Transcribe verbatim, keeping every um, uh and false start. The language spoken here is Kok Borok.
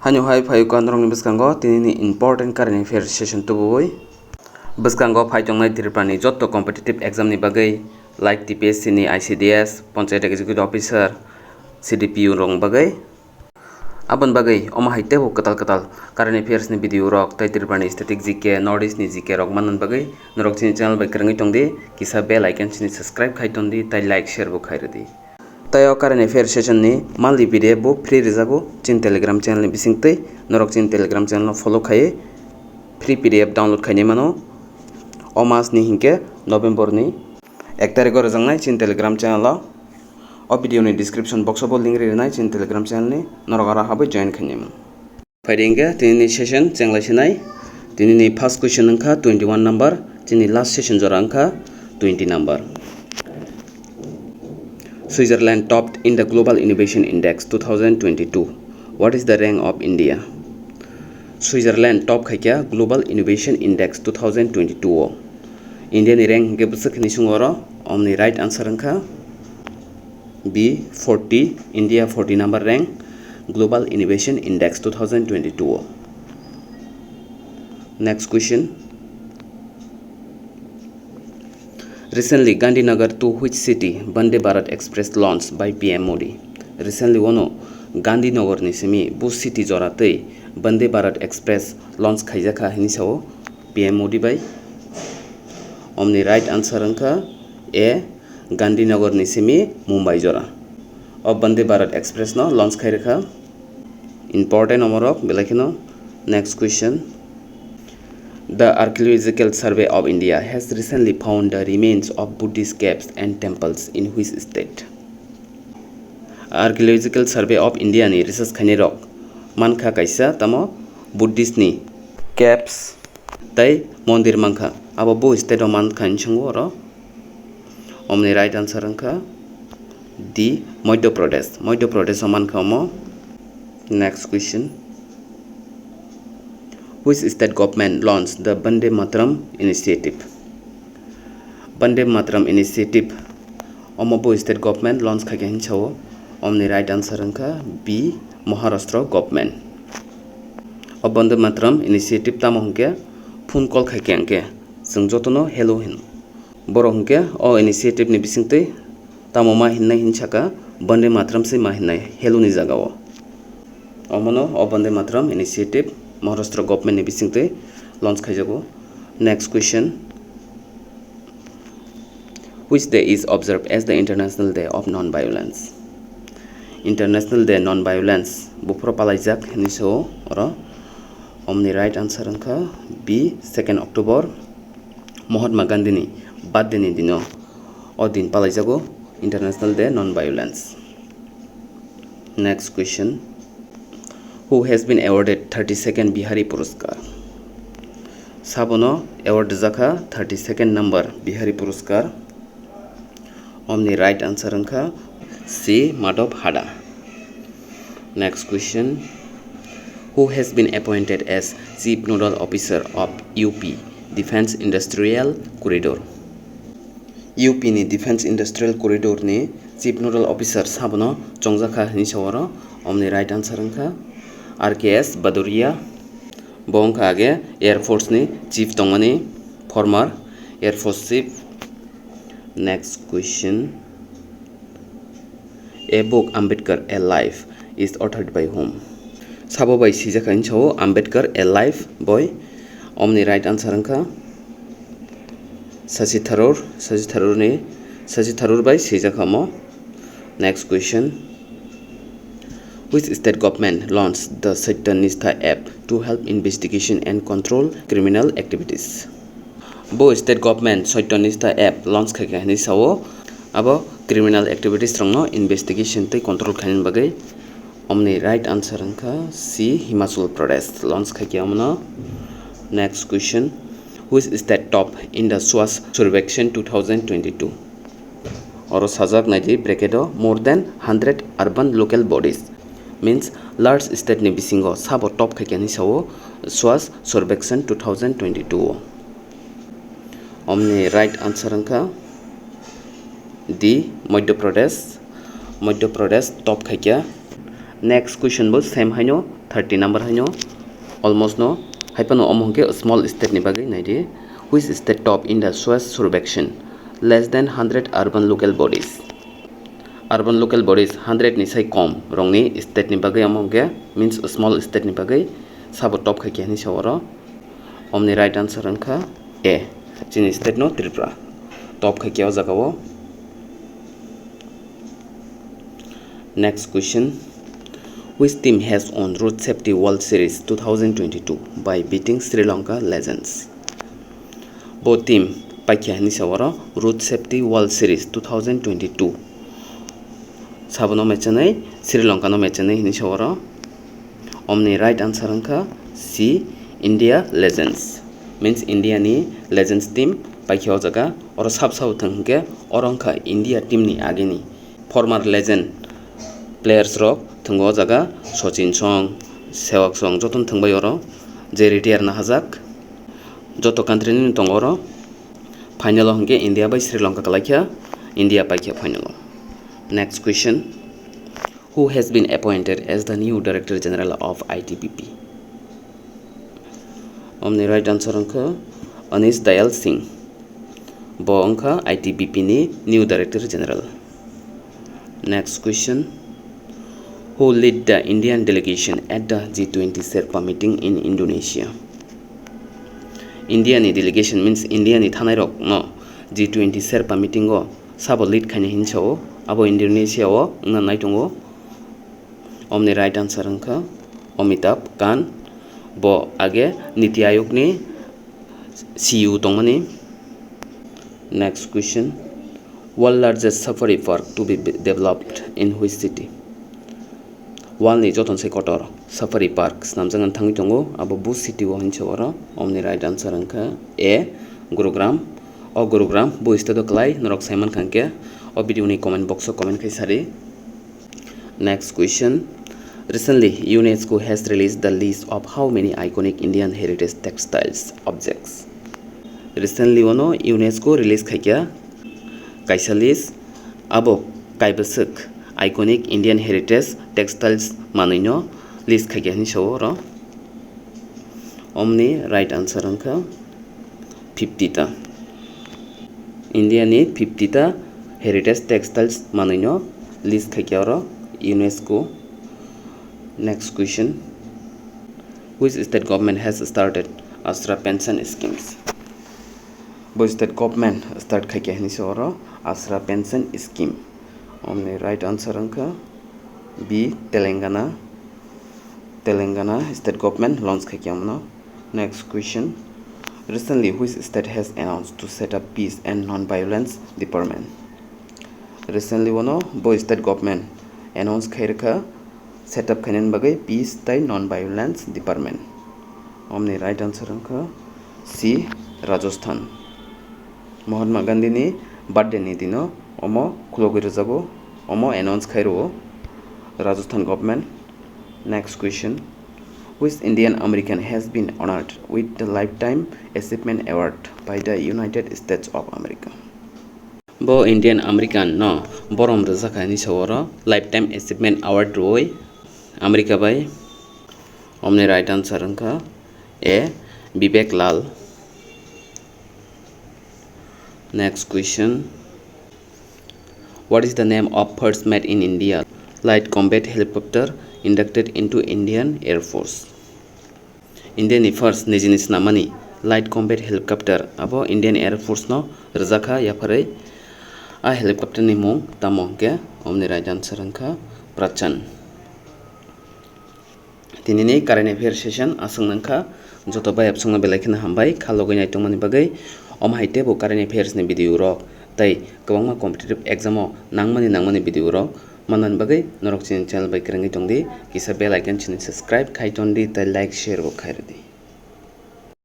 Haino hai phaio norokni bwskango tinini important current affairs session tubuwi. Bwskango phai tongnai Tripurani jotto competitive exam ni bagwi, like T P S C ni, I C D S, Panchayat Executive Officer, C D P O rokni bagwi. Aboni bagwi omo hai teibo kwtal kwtal current affairs ni video rok tei Tripurani static G K, North East ni G K rok manna bagwi norok chini channel bai kwrwngwi tongdi, kisa bell icon chini subscribe khai tondi tei like share bo khai rwdi. Tei o current affairs session ni monthly P D F bo free rwjago chini Telegram channel ni bisingtwi. Norok chini Telegram channel no follow khaiwi free P D F download khainai mano. O mas ni hinkhe November ni ek tarikh o rwjaknai chini Telegram channel o. O video ni description box o bo link ri rwnai chini Telegram channel ni, norok aro habwi join khainai mano. Phaidi hinkhe tinini session chenglai sinai. Tinini first question wngkha twenty one number, chini last session jora wngkha twenty number. Switzerland topped in the Global Innovation Index two thousand twenty-two. What is the rank of India? Switzerland top khaikha Global Innovation Index two thousand twenty-two o. India ni rank hinkhe bwswk hinwi swngo oro, omni right answer wngkha B forty, India forty number rank, Global Innovation Index two thousand twenty-two o. Next question. Recently, Gandhinagar to which city Vande Bharat Express launched by P M Modi? Recently, ono Gandhinagar ni simi bu city jora tei Vande Bharat Express launch khaijakha hinwi sao P M Modi bai. Omni right answer wngkha A, Gandhinagar ni simi Mumbai jora. O Vande Bharat Express no launch khai rwkha. Important omorok belai kheno. Next question. The Archaeological Survey of India has recently found the remains of Buddhist caves and temples in which state? Archaeological Survey of India ni research khainai rok mankha kaisa tamo Buddhist ni caves tei mondir mankha, abo bo state o mankha hinwi swngo oro. Omni right answer wngkha D, Madhya Pradesh. Madhya Pradesh o mankha omo. Next question. Which state government launched the Vande Mataram initiative? Vande Mataram initiative omo bo state government launch khaikha hinwi sao. Omni right answer wngkha B, Maharashtra government. O Vande Mataram initiative tamo hwnkhe phone call khaikha hwnkhe chwng jotono hello hino. Borok hwnkhe o initiative ni bisingtwi tamo ma hinnai hinwi saka, Vande Mataram se ma hinnai hello ni jaga o. Omono o Vande Mataram initiative Maharashtra government ni bisingtwi launch khaijago. Next question. Which day is observed as the International Day of Non-Violence? International Day Non-Violence buphuru palaijak hinwi sao oro. Omni right answer wngkha B, second October, Mahatma Gandhi ni birthday ni dino o din palaijago International Day Non-Violence. Next question. Who has been awarded thirty-second Bihari Puraskar? Sabono award rijakha thirty-second number Bihari Puraskar. Omni right answer wngkha C, Madhav Hada. Next question. Who has been appointed as Chief Nodal Officer of U P Defence Industrial Corridor? U P ni Defence Industrial Corridor ni Chief Nodal Officer sabono chongjakha hinwi sao oro. Omni right answer wngkha R K S Bhadauria. Bo wngkha age Air Force ni chief tongmani, former Air Force chief. Next question. A book, Ambedkar: A Life, is authored by whom? Sabo bai swijak hinwi sao Ambedkar: A Life boi. Omni right answer wngkha Shashi Tharoor, Shashi Tharoor ni, Shashi Tharoor bai swijak omo. Next question. Which state government launched the Satya Nistha app to help investigation and control criminal activities? Bo state government Satya Nistha app launch khaikha hinwi sao, abo criminal activities rokno investigation tei control khainani bagwi. Omni right answer wngkha C, Himachal Pradesh launch khaikha omono. Next question. Which state top in the Swachh Survekshan two thousand twenty-two? Oro sajak naidi bracket o more than hundred urban local bodies, means large state ni bisingo sabo top khaikha hinwi sao Swachh Survekshan two thousand twenty-two o. Omni right answer wngkha D, Madhya Pradesh. Madhya Pradesh top khaikha. Next question bo same haino thirty number haino almost no. Hai phano omo hwnkhe small state ni bagwi naidi, which state top in the Swachh Survekshan, less than hundred urban local bodies. Urban local bodies hundred ni sai kom rokni state ni bagwi omo hwnkhe means small state ni bagwi sabo top khaikha hinwi sa oro. Omni right answer wngkha A, chini state no Tripura top khaikha o jaga o. Next question, which team has won Road Safety World Series two thousand twenty-two by beating Sri Lanka legends? Bo team paikha hinwi sa oro Road Safety World Series two thousand twenty-two. Sabono mechenai, Sri Lanka no mechenai hinwi sa oro. Omni right answer wngkha C, India legends. Means India ni legends team paikha o jaga. Oro sab sabo thwng hwnkhe oro wngkha India team ni agini former legend players rok thwngo o jaga, Sachin song, Sehwag song jotono thwngbai oro, je retire na hajak, joto country ni tongo oro. Final o hwnkhe India bai Sri Lanka kwlaikha, India paikha final o. Next question, who has been appointed as the new Director General of I T B P? Omni right answer wngkha Anish Dayal Singh. Bo wngkha I T B P ni new Director General. Next question, who led the Indian delegation at the G twenty Sherpa meeting in Indonesia? India ni delegation means India ni thanai rok no G twenty Sherpa meeting o sabo lead khaina hinwi sao, abo Indonesia o wngna nai tongo. Omni right answer wngkha Amitabh Kant. Bo age Niti Aayog ni C E O tongmani. Next question, world largest safari park to be developed in which city? World ni joton se kotor safari park snamjak thangwi tongo, abo bo city o hinwi sa oro. Omni right answer wngkha A, Gurugram. O Gurugram bo state o kwlai norok saiman kha hwnkhe o video ni comment box o comment khai sari. Next question, recently UNESCO has released the list of how many iconic Indian heritage textiles objects? Recently ono UNESCO release khaikha kaisa list, abo kaibwswk iconic Indian heritage textiles manwino list khaikha hinwi sao oro. Omni right answer wngkha fifty ta. India ni fifty ta heritage textiles manwino list khaikha oro UNESCO. Next question, which state government has started ASRA pension schemes? Bo state government start khaikha hinwi sa oro ASRA pension scheme. Omni right answer wngkha B, Telangana. Telangana state government launch khaikha omono. Next question, recently which state has announced to set up peace and non-violence department? Recently ono bo state government announce khai rwkha set up khainani bagwi peace tai non-violence department. Omni right answer wngkha C, Rajasthan. Mahatma Gandhi ni birthday ni dino omo khulogwi rwjago, omo announce khai rwo Rajasthan government. Next question, which Indian American has been honored with the Lifetime Achievement Award by the United States of America? Bo Indian American no borom rwjakha hinwi sa oro Lifetime Achievement Award rwui America bai. Omni right answer wngkha A, Vivek Lal. Next question, what is the name of first made in India light combat helicopter inducted into Indian Air Force? India ni first nijini snamani light combat helicopter abo Indian Air Force no rwjakha yapharwi. A helicopter ni mung tamo hwnkhe omni right answer wngkha Prachan. Tinini current affair session aswk nangkha. Joto bai abswkno belai kheno hambai kha logwi naitongmani bagwi. Omo hai teibo current affairs ni video rok tei kwbangma competitive exam o nangmani nangmani video rok manmani bagwi norok chini channel bai kwrwngwi tongdi, kisa bell icon chini subscribe khai tondi tei like share bo khai rwdi.